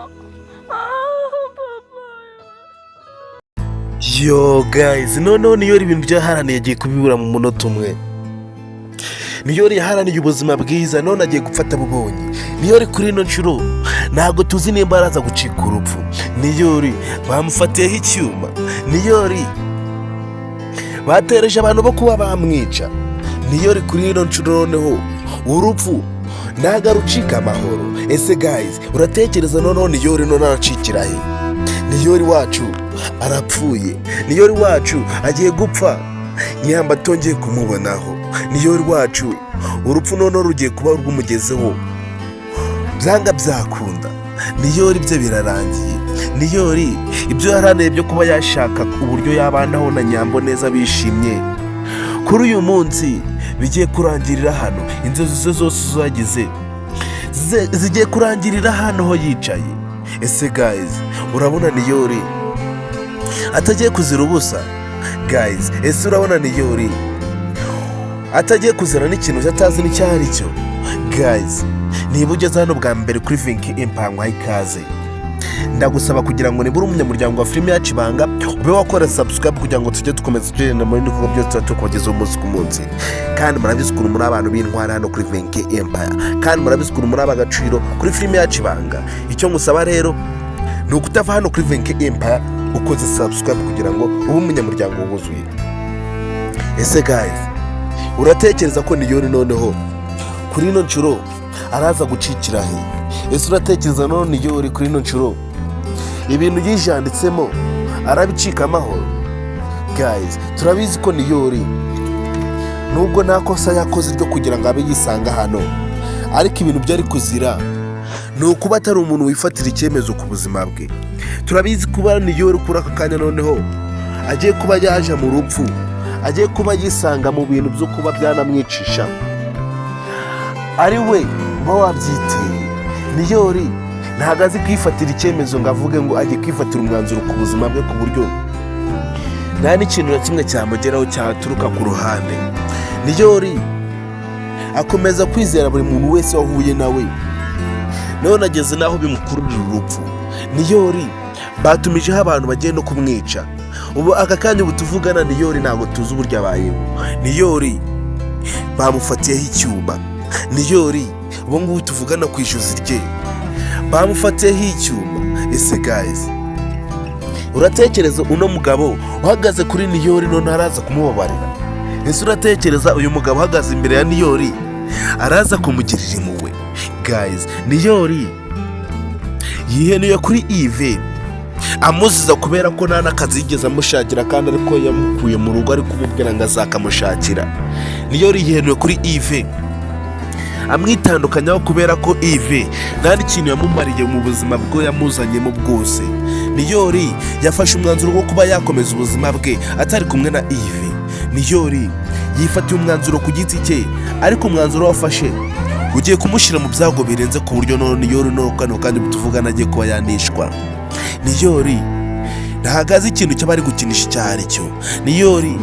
Papa. Yo guys, noneho Niyori ibintu byaharaniye agiye kubibura mu munota umwe. Niyori yaharaniye ubuzima bwiza, none agiye gufata bubonye. Niyori kuri ino nshuro ntabwo tuzi nimba araza gucika urupfu. Niyori bamufatiyeho icyuma. Niyori batereje abantu bo kuba bamwica. Niyori kuri ino nshuro noneho urupfu ntabwo arucika amahoro. Ese guys, uratekereza noneho Niyori none aracikira he? Niyori wacu arapfuye. Niyori wacu agiye gupfa Nyamba atongeye kumubonaho. Niyori wacu urupfu noneho rugiye kuba rwumugezeho byanga byakunda. Niyori bye birarangiye. Niyori ibyo yaharaniye byo kuba yashaka uburyo yabanaho na Nyambo neza bishimye, kuri uyu munsi bigiye kurangirira hano. Inzozi ze zose zagize zigiye kurangirira hano ho yicaye. Ese guys, urabona Niyori atagiye kuzira ubusa? Guys, ese urabona Niyori atagiye kuzira n'ikintu atazi n'icyo ari cyo? Guys, niba ugeze hano bwa mbere kuri Vinki Empire, ikaze. Ndagusaba kugira ngo nibura umunyamuryango wa filime yacu Ibanga ube wakora subscribe, kugira ngo tujye dukomeza tugenda muri bikorwa byose tuba tukubagezaho umunsi ku munsi. Kandi murabizi ukuntu muri abantu b'intwari hano kuri Vinki Empire, kandi murabizi ukuntu muri ab'agaciro kuri filime yacu Ibanga. Icyo ngusaba rero ni ukutava hano kuri Vinki Empire ukoze subscribe, kugira ngo ube umunyamuryango wuzuye. Ese guys, uratekereza ko Niyori noneho kuri ino nshuro araza gucikira he? Ese uratekereza none Niyori kuri ino nshuro ibintu yijanditsemo arabicika amahoro? Guys, turabizi ko Niyori nubwo nta kosa yakoze ryo kugira ngo abe yisanga hano, ariko ibintu byari kuzira ni ukuba atari umuntu wifatira icyemezo ku buzima bwe. Turabizi kuba Niyori kuri aka kanya noneho agiye kuba yaje mu rupfu, agiye kuba yisanga mu bintu byo kuba byanamwicisha, ari we uba wabyiteye. Niyori ntabwo azi kwifatira icyemezo ngo avuge ngo agiye kwifatira umwanzuro ku buzima bwe, ku buryo nta n'ikintu na kimwe cyamugeraho cyaturuka ku ruhande. Niyori akomeza kwizera buri muntu wese wahuye nawe, none ageze n'aho bimukururira urupfu. Niyori batumijeho abantu bagiye no kumwica. Ubu aka kanya ubu tuvugana, Niyori ntabwo tuzi uburyo abayeho. Niyori bamufatiyeho icyuma. Niyori ubu ngubu tuvugana ku ijosi rye bamufatiyeho icyuma. Ese guys, uratekereza uno mugabo uhagaze kuri Niyori none araza kumubabarira? Ese uratekereza uyu mugabo uhagaze imbere ya Niyori araza kumugirira impuhwe? Guys, Niyori yihenuye kuri Ive amuziza kubera ko nta n'akazi yigeze amushakira, kandi ariko yamukuye mu rugo ari kumubwira ngo azakamushakira. Niyori yihenuye kuri Ive amwitandukanyaho kubera ko Ive nta n'ikintu yamumariye mu buzima bwo yamuzanyemo bwose. Niyori yafashe umwanzuro wo kuba yakomeza ubuzima bwe atari kumwe na Ive. Niyori yifatiye umwanzuro ku giti cye, ariko umwanzuro wafashe ugiye kumushyira mu byago birenze, ku buryo none Niyori no kano kandi tuvugana agiye kuba yanishwa. Niyori ntabwo azi ikintu cy'abari gukinisha icyo ari cyo. Niyori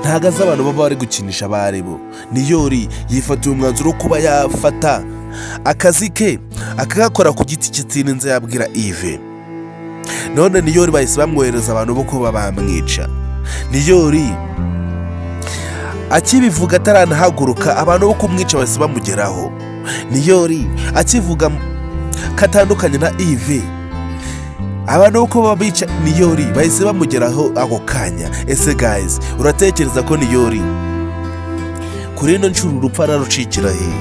ntabwo azi abantu baba bari gukinisha abo ari bo. Niyori yifatiye umwanzuro wo kuba yafata akazi ke akagakora ku giti cye atirinze yabwira Ive. None Niyori bahise bamwohereza abantu bo kuba bamwica. Niyori akibivuga ataranahaguruka, abantu bo kumwica bahise bamugeraho. Niyori akivuga ko atandukanye na Ive, abantu bo kuba bica Niyori bahise bamugeraho ako kanya. Ese guys, uratekereza ko Niyori kuri ino nshuro urupfu ararucikira hehe?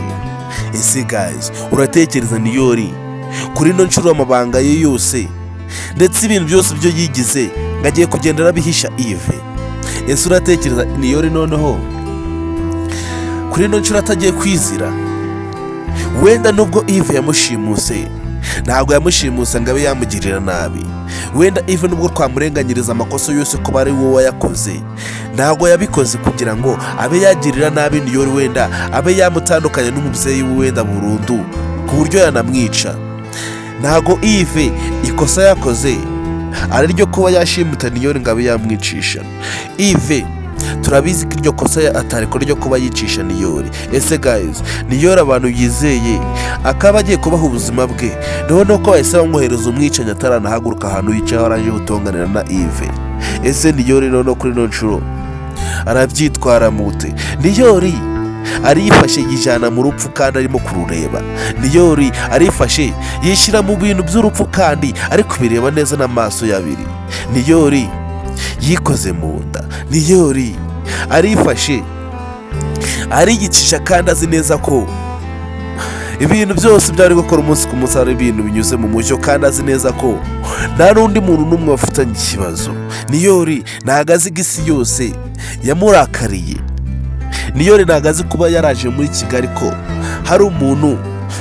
Ese guys, uratekereza Niyori kuri ino nshuro amabanga ye yose ndetse ibintu byose byo yigize ngo agiye kugenda arabihisha Ive? Ese uratekereza Niyori noneho kuri ino nshuro atagiye kwizira? Wenda nubwo Ive yamushimuse, ntabwo yamushimuse ngo abe yamugirira nabi. Wenda Ive nubwo twamurenganyiriza amakosa yose kuba ari wowe wayakoze, ntabwo yabikoze kugira ngo abe yagirira nabi Niyori, wenda abe yamutandukanya n'umubyeyi we wenda burundu ku buryo yanamwica. Ntabwo Ive ikosa yakoze ari ryo kuba yashimuta Niyori ngo abe yamwicisha Ive. Turabizi ko iryo kosa atariko ryo kuba yicisha Niyori. Ese guys, Niyori abantu yizeye akaba agiye kubaha ubuzima bwe, noneho ko bahise bamwohereza umwicanyi ataranahaguruka ahantu yicaye arangije gutonganira na Yves. Ese Niyori noneho kuri ino nshuro arabyitwara mute? Niyori arifashe yijyana mu rupfu kandi arimo kurureba. Niyori arifashe yishyira mu bintu by'urupfu kandi ari kubireba neza n'amaso y'abiri. Niyori yikoze mu nda. Niyori arifashe ariyicisha kandi azi neza ko ibintu byose byari gukora umunsi ku munsi ari ibintu binyuze mu mucyo, kandi azi neza ko nta n'undi muntu n'umwe bafitanye ikibazo. Niyori ntabwo azi ko isi yose yamurakariye. Niyori ntabwo azi kuba yaraje muri Kigali ko hari umuntu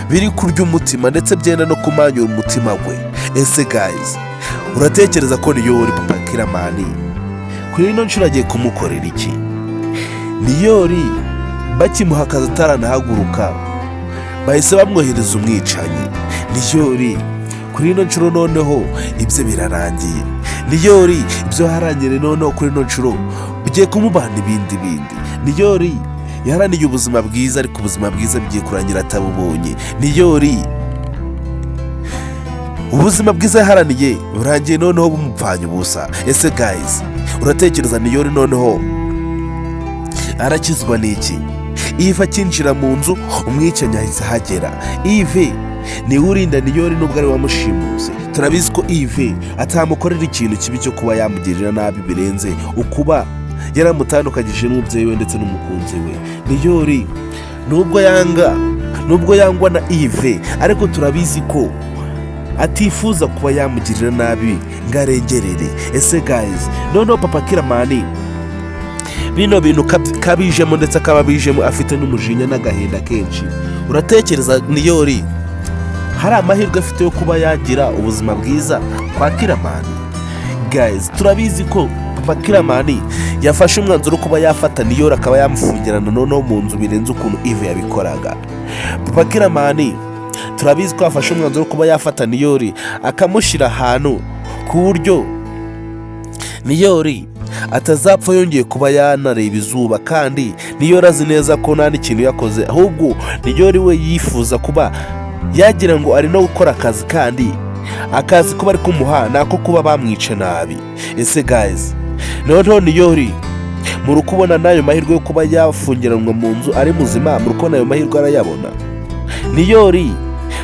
biri kurya umutima ndetse byenda no kumanyura umutima we. Ese guys, uratekereza ko Niyori papa Kiramani kuri ino nshuro agiye kumukorera iki? Niyori bakimuha akazi ataranahaguruka bahise bamwohereza umwicanyi. Niyori kuri ino nshuro noneho ibyo birarangiye. Niyori ibyo harangire noneho kuri ino nshuro bigiye kumubana ibindi bindi. Niyori yaharaniye ubuzima bwiza, ariko ubuzima bwiza bigiye kurangira atabubonye. Niyori ubuzima bwiza yaharaniye burangiye noneho bumupfanye ubusa. Ese guys, uratekereza Niyori noneho arakizwa n'iki? Yves akinjira mu nzu umwicanyi ahise ahagera. Yves niwe urinda Niyori nubwo ari we wamushimuse. Turabizi ko Yves atamukorera ikintu kibi cyo kuba yamugirira nabi birenze ukuba yaramutandukanyije n'umubyeyi we ndetse n'umukunzi we. Niyori nubwo yanga, nubwo yangwa na Yves, ariko turabizi ko atifuza kuba yamugirira nabi ngo arengerere. Ese guys, noneho papa Kiramani bino bintu kabijemo ndetse akaba abijemo afite n'umujinya n'agahinda kenshi, uratekereza Niyori hari amahirwe afite yo kuba yagira ubuzima bwiza kwa Kiramani? Guys, turabizi ko papa Kiramani yafashe umwanzuro wo kuba yafata Niyori akaba yamufungirana noneho mu nzu birenze ukuntu Yves yabikoraga. Papa Kiramani turabizi ko yafashe umwanzuro wo kuba yafata Niyori akamushyira ahantu ku buryo Niyori atazapfa yongeye kuba yanareba izuba, kandi Niyori azi neza ko nta n'ikintu yakoze, ahubwo Niyori we yifuza kuba yagira ngo ari no gukora akazi, kandi akazi ko bari kumuha ni ako kuba bamwica nabi. Ese guys, noneho Niyori muri kubona n'ayo mahirwe yo kuba yafungiranwa mu nzu ari muzima? Muri kubona ayo mahirwe arayabona? Niyori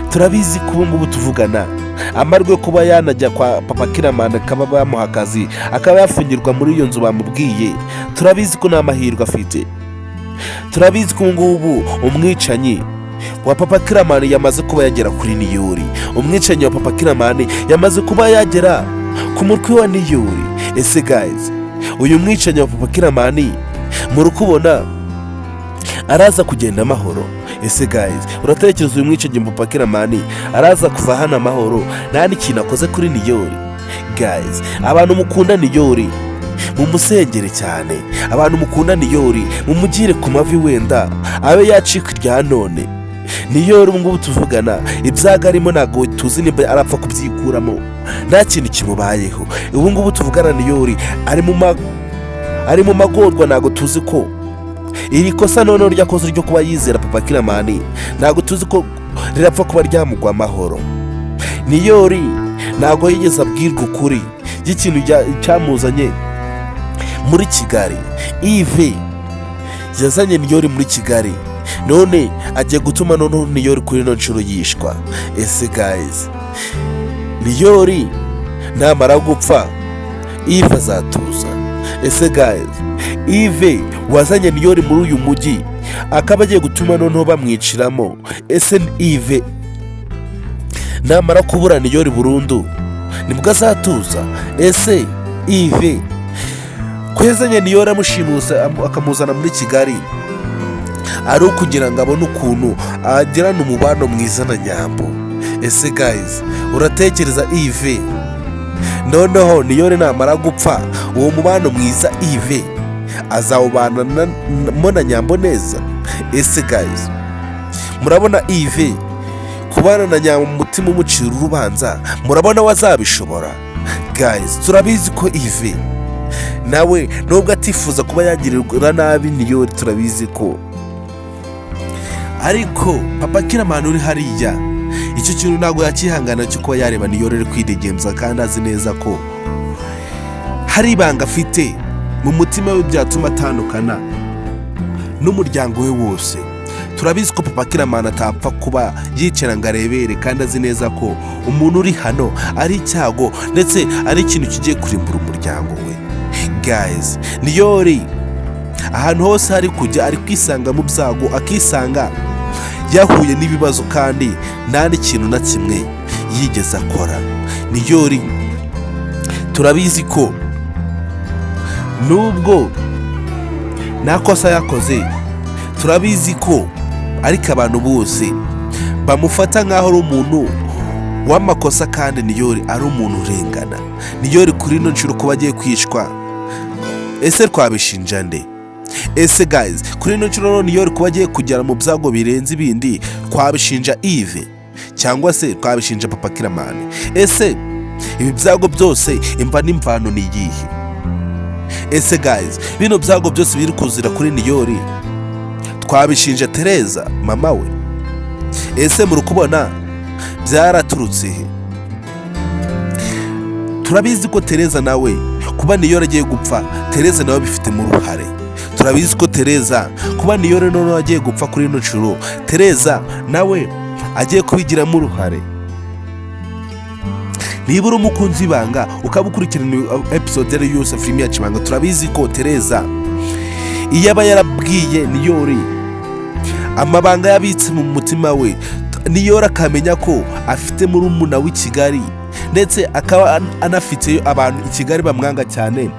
turabizi ko ubu ngubu tuvugana amahirwe yo kuba yanajya kwa papa Kiramani akaba bamuha akazi akaba yafungirwa muri iyo nzu bamubwiye, turabizi ko nta mahirwe afite. Turabizi ko ubu ngubu umwicanyi wa papa Kiramani yamaze kuba yagera kuri Niyori. Umwicanyi wa papa Kiramani yamaze kuba yagera ku mutwe wa Niyori. Ese guys, uyu mwicanyi wa papa Kiramani muri kubona araza kugenda amahoro? Ese guys, uratekereza uyu mwicanyi wa papa Kiramani araza kuva hano amahoro nta n'ikintu akoze kuri Niyori? Guys, abantu mukunda Niyori mumusengere cyane. Abantu mukunda Niyori mumugire ku mavi, wenda abe yacika irya none. Niyori ubu ngubu tuvugana ibyago arimo ntabwo tuzi nimba arapfa kubyikuramo nta kintu kimubayeho. Ubu ngubu tuvugana Niyori ari mu magorwa. Ntabwo tuzi ko iri kosa noneho ryakoze ryo kuba yizera papa Kiramani, ntabwo tuzi ko rirapfa kuba ryamugwa amahoro. Niyori ntabwo yigeze abwirwa ukuri y'ikintu cyamuzanye muri Kigali. Yves yazanye Niyori muri Kigali, none agiye gutuma noneho Niyori kuri ino nshuro yishwa. Ese guys, Niyori namara gupfa Yves azatuza? Ese guys, Yves wazanye Niyori muri uyu mujyi akaba agiye gutuma noneho bamwiciramo, ese Yves namara kubura Niyori burundu nibwo azatuza? Ese Yves ko yazanye Niyori amushimusa akamuzana muri Kigali ari ukugira ngo abone ukuntu agirana umubano mwiza na Nyambo, ese guys, uratekereza Yves noneho Niyori namara gupfa uwo mubano mwiza Yves azawubanamo na Nyambo neza? Ese guys, murabona Yves kubana na Nyambo mu mutima umucira urubanza, murabona we azabishobora? Guys, turabizi ko Yves Nawe nubwo atifuza kuba yagirirwa nabi Niyori, turabizi ko, ariko Papa Kiramani uri hariya, icyo kintu ntabwo yakihangana cyo kuba yareba Niyori ari kwidegemza, kandi azi neza ko hari ibanga afite mu mutima we byatuma atandukana n'umuryango we wose. Turabizi ko Papa Kiramani atapfa kuba yicara ngo arebere, kandi azi neza ko umuntu uri hano ari icyago, ndetse ari ikintu kigiye kurimbura umuryango we. Guys, Niyori ahantu hose hari kujya ari kwisanga mu byago, akisanga yahuye n'ibibazo, kandi nta n'ikintu na kimwe yigeze akora. Niyori turabizi ko nubwo nta kosa yakoze, turabizi ko ariko abantu bose bamufata nk'aho ari umuntu w'amakosa, kandi Niyori ari umuntu urengana. Niyori kuri ino nshuro kuba agiye kwicwa, ese twabishinja nde? Ese guys, kuri ino nshuro Niyori kuba agiye kugera mu byago birenze ibindi, twabishinja Yves cyangwa se twabishinja Papa Kiramani? Ese ibi byago byose imva n'imvano ni iyihe? Ese guys, bino byago byose biri kuzira kuri Niyori twabishinja Tereza mama we? Ese muri kubona byaraturutse he? Turabizi ko Tereza nawe, kuba Niyori agiye gupfa, Tereza nawe bifitemo uruhare. Turabizi ko Tereza, kuba Niyori noneho agiye gupfa kuri ino nshuro, Tereza nawe agiye kubigiramo uruhare. Niba uri umukunzi w'ibanga, ukaba ukurikirana episode yari yose filime yacu ibanga, turabizi ko Tereza iyo aba yarabwiye Niyori amabanga yabitse mu mutima we, Niyori akamenya ko afite murumuna w'i Kigali, ndetse akaba anafiteyo abantu i Kigali bamwanga cyane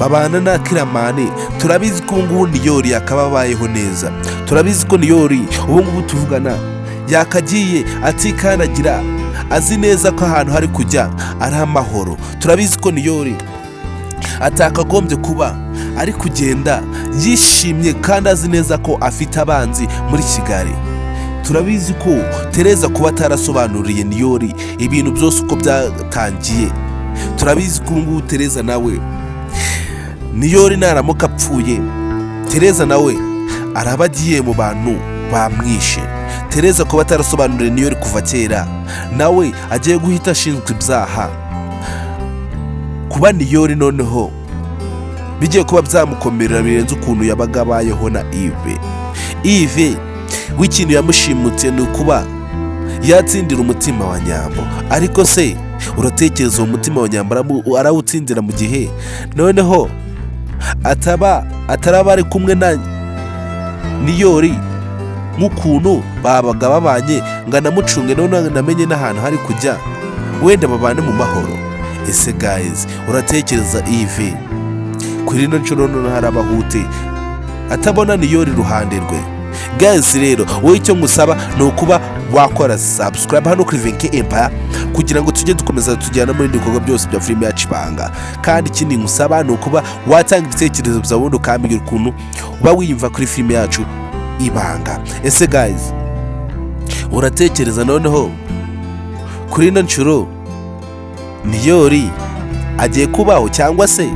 babana na Kiramani, turabizi ko ubu ngubu Niyori akaba abayeho neza. Turabizi ko Niyori ubu ngubu tuvugana yakagiye atikandagira, azi neza ko ahantu hari kujya ari amahoro. Turabizi ko Niyori atakagombye kuba ari kugenda yishimye, kandi azi neza ko afite abanzi muri Kigali. Turabizi ko Tereza kuba atarasobanuriye Niyori ibintu byose uko byatangiye, turabizi ko ubu ngubu Tereza nawe, Niyori naramuka apfuye, Tereza nawe araba agiye mu bantu bamwishe. Tereza kuba atarasobanuriye Niyori kuva kera, nawe agiye guhita ashinzwe ibyaha. Kuba Niyori noneho bigiye kuba byamukomerera birenze ukuntu yabaga abayeho na Yves. Yves w'ikintu yamushimutse ni ukuba yatsindira umutima wa Nyambo, ariko se uratekereza uwo mutima wa Nyambo arawutsindira mu gihe noneho ataba ataraba ari kumwe na Niyori nk'ukuntu babaga babanye, ngo anamucunge, noneho anamenye n'ahantu hari kujya, wenda babane mu mahoro? Ese guys, uratekereza Yves kuri ino nshuro noneho harabahute atabona Niyori iruhande rwe? Guys, rero wowe icyo ngusaba ni ukuba wakora subscribe hano kuri Venke Empire, kugira ngo tujye dukomeza tujyana mu bindi bikorwa byose bya filime yacu ibanga. Kandi ikindi ngusaba ni ukuba watanga ibitekerezo byawe, ubundi ukambwira ukuntu uba wiyumva kuri filime yacu ibanga. Ese guys, uratekereza noneho kuri ino nshuro Niyori agiye kubaho, cyangwa se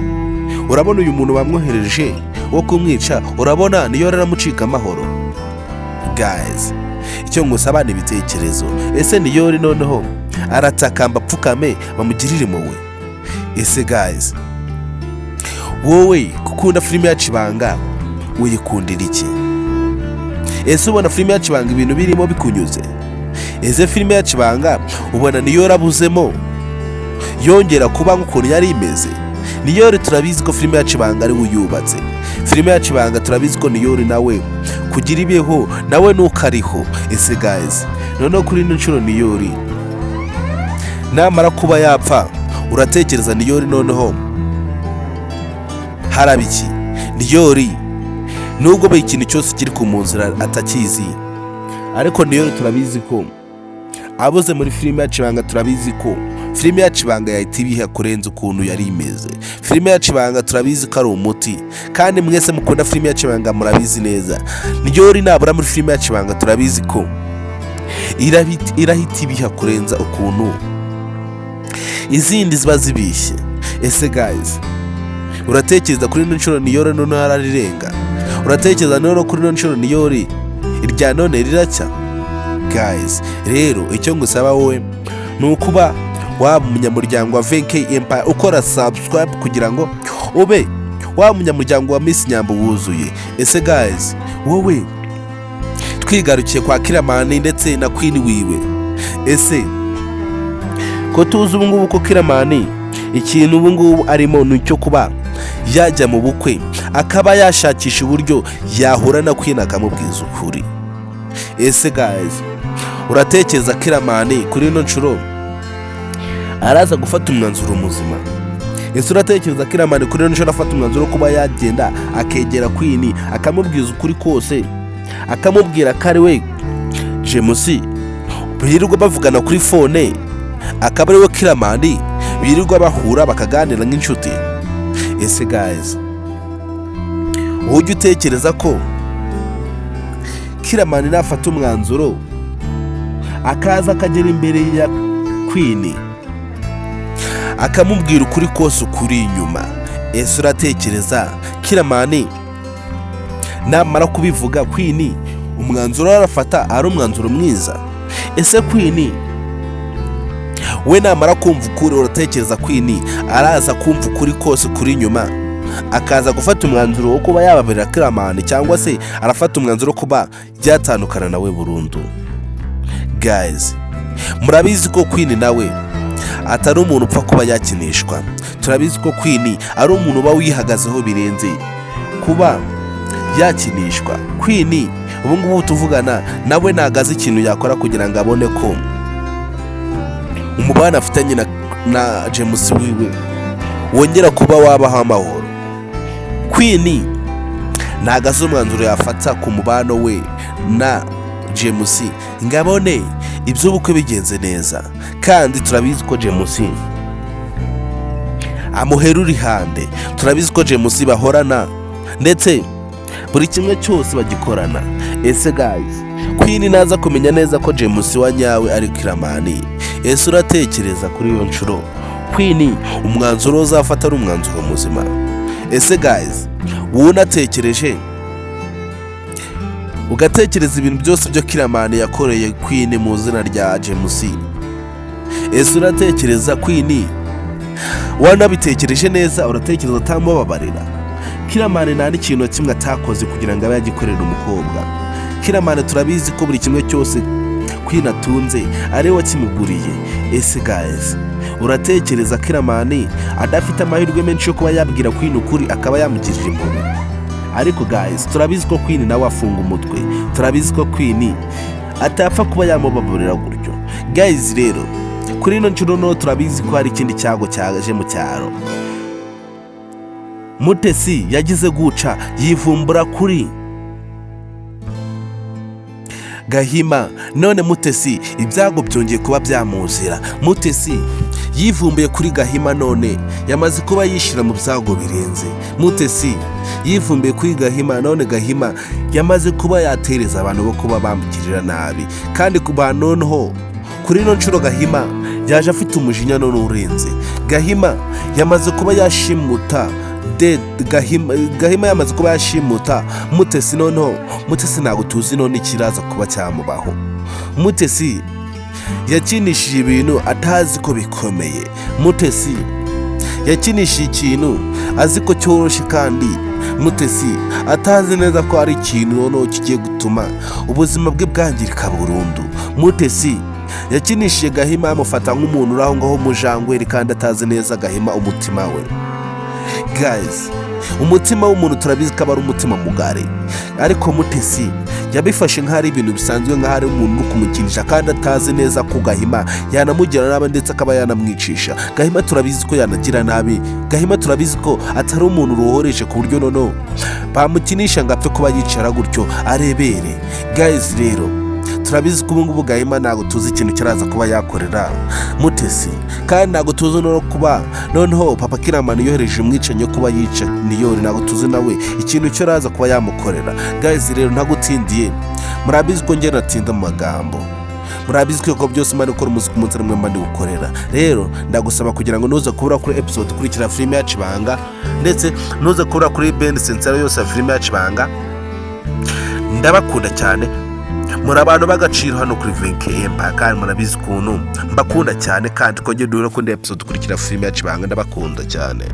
urabona uyu muntu bamwohereje wo kumwica, urabona Niyori aramucika amahoro? Guys, icyo ngusaba ni ibitekerezo. Ese Niyori noneho aratakamba apfukame bamugirire impuhwe? Ese guys, wowe gukunda filime yacu ibanga uyikundira iki? Ese ubona filime yacu ibanga ibintu birimo bikunyuze? Ese filime yacu ibanga ubona Niyori abuzemo yongera kuba nk'ukuntu yari imeze? Niyori turabizi ko filime yacu ibanga ari we uyubatse. Filime yacu ibanga turabizi ko Niyori nawe kugira ibeho nawe nuko ariho. Ese guys, noneho kuri ino nshuro Niyori namara kuba yapfa, uratekereza Niyori noneho haraba iki? Niyori nubwo buri ikintu cyose kiri ku nzira atakizi, ariko Niyori turabizi ko abuze muri filime yacu ibanga, turabizi ko filime yacu ibanga yahita ibiha kurenza ukuntu yari imeze. Filime yacu ibanga turabizi ko ari umuti, kandi mwese mukunda filime yacu ibanga murabizi neza, Niyori nabura muri filime yacu ibanga, turabizi ko irahita ibiha kurenza ukuntu izindi ziba zibishye. Ese guys, Uratekereza kuri ino nshuro Niyori noneho ararirenga? Uratekereza noneho kuri ino nshuro Niyori irya none riracya? Guys, rero icyo ngusaba wowe ni ukuba waba umunyamuryango wa VK Empire, ukora subscribe kugira ngo ube waba umunyamuryango wa Miss Nyambo wuzuye. Ese guys, wowe twigarukiye kwa Kiramani ndetse na Queen wiwe, ese ko tuzi ubu ngubu ko Kiramani ikintu ubu ngubu arimo ni icyo kuba yajya mu bukwe, akaba yashakisha uburyo yahura na Queen akamubwiza ukuri? Ese guys, uratekereza Kiramani kuri ino nshuro araza gufata umwanzuro muzima? Ese uratekereza Kiramani kuri ino nshuro afata umwanzuro wo kuba yagenda akegera Queen, akamubwiza ukuri kose, akamubwira ko ari we James birirwa bavugana kuri phone, akaba ari we Kiramani birirwa bahura bakaganira nk'inshuti? Ese guys, ujya utekereza ko Kiramani nafata umwanzuro akaza akagera imbere ya Queen akamubwira ukuri kose ukuri inyuma, ese uratekereza Kiramani namara kubivuga Queen umwanzuro arafata ari umwanzuro mwiza? Ese Queen we namara kumva ukuri, uratekereza Queen araza kumva ukuri kose kuri inyuma akaza gufata umwanzuro wo kuba yababarira Kiramani, cyangwa se arafata umwanzuro wo kuba byatandukana nawe burundu? Guys, murabizi ko Queen nawe atari umuntu upfa kuba yakinishwa. Turabizi ko Queen ari umuntu uba wihagazeho birenze kuba yakinishwa. Queen ubu ngubu tuvugana nawe ntabwo azi ikintu yakora kugira ngo abone ko umubano afitanye na James wiwe wongera kuba wabaho amahoro. Queen ntabwo azi umwanzuro yafata ku mubano we na James ngo abone iby'ubukwe bigenze neza, kandi turabizi ko James amuhera urihande. Turabizi ko James bahorana ndetse buri kimwe cyose bagikorana. Ese guys, Queen naza kumenya neza ko James wa nyawe ari Kiramani, ese uratekereza kuri iyo nshuro Queen umwanzuro uzafata ari umwanzuro muzima? Ese guys, wowe unatekereje ugatekereza ibintu byose byo Kiramani yakoreye Queen mu izina rya James, ese uratekereza Queen wanabitekereje neza, uratekereza atamubabarira? Kiramani nta n'ikintu na kimwe atakoze kugira ngo abe yagikorera umukobwa. Kiramani turabizi ko buri kimwe cyose Queen atunze ari we wakimuguriye. Ese guys, uratekereza Kiramani adafite amahirwe menshi yo kuba yabwira Queen ukuri akaba yamugirira impuhwe? Ariko guys, turabizi ko Queen nawe afunga umutwe. Turabizi ko Queen atapfa kuba yamubabarira gutyo. Guys, rero kuri ino nshuro no turabizi ko hari ikindi cyago cyaje mu cyaro. Mutesi yagize guca yivumbura kuri Gahima, none Mutesi ibyago byongeye kuba byamuzira. Mutesi yivumbuye kuri Gahima, none yamaze kuba yishyira mu byago birenze. Mutesi yivumbuye kuri Gahima, none Gahima yamaze kuba yatereza abantu bo kuba bamugirira nabi. Kandi ku bantu noneho kuri ino nshuro Gahima yaje afite umujinya none urenze. Gahima yamaze kuba yashimuta de Gahima, Gahima yamaze kuba yashimuta Mutesi. Noneho Mutesi ntabwo tuzi none ikiraza kuba cyamubaho. Mutesi yakinishije ibintu atazi ko bikomeye. Mutesi yakinishije ikintu azi ko cyoroshye, kandi Mutesi atazi neza ko ari ikintu noneho kigiye gutuma ubuzima bwe bwangirika burundu. Mutesi yakinishije Gahima amufata nk'umuntu uri aho ngaho mujangweri, kandi atazi neza Gahima umutima we. Guys, umutima w'umuntu turabizi ko aba ari umutima mugari, ariko Mutesi yabifashe nk'aho ari ibintu bisanzwe, nk'aho ari umuntu uri kumukinisha, kandi atazi neza ko Gahima yanamugira nabi ndetse akaba yanamwicisha. Gahima turabizi ko yanagira nabi. Gahima turabizi ko atari umuntu ruhoreje ku buryo noneho bamukinisha ngo apfe kuba yicara gutyo arebere. Guys, rero turabizi ko ubu ngubu Gahima ntabwo tuzi ikintu kiraza kuba yakorera Mutesi, kandi ntabwo tuzi no kuba noneho papa Kiramani yohereje umwicanyi wo kuba yica Niyori, ntabwo tuzi nawe ikintu cyo araza kuba yamukorera. Guys, rero ntagutindiye, murabizi ko njye natinda mu magambo. Murabizi ko byose mba gukora umunsi ku munsi, rimwe mba ndi gukorera. Rero ndagusaba kugira ngo nuze kubura kuri episode ikurikira filime yacu Ibanga, ndetse nuze kubura kuri bendi sensera yose ya filime yacu Ibanga. Ndabakunda cyane, muri abantu b'agaciro hano kuri Venke Empire, kandi murabizi ukuntu mbakunda cyane. Kandi twongere duhure kuri episode ikurikira filime yacu Ibanga. Ndabakunda cyane.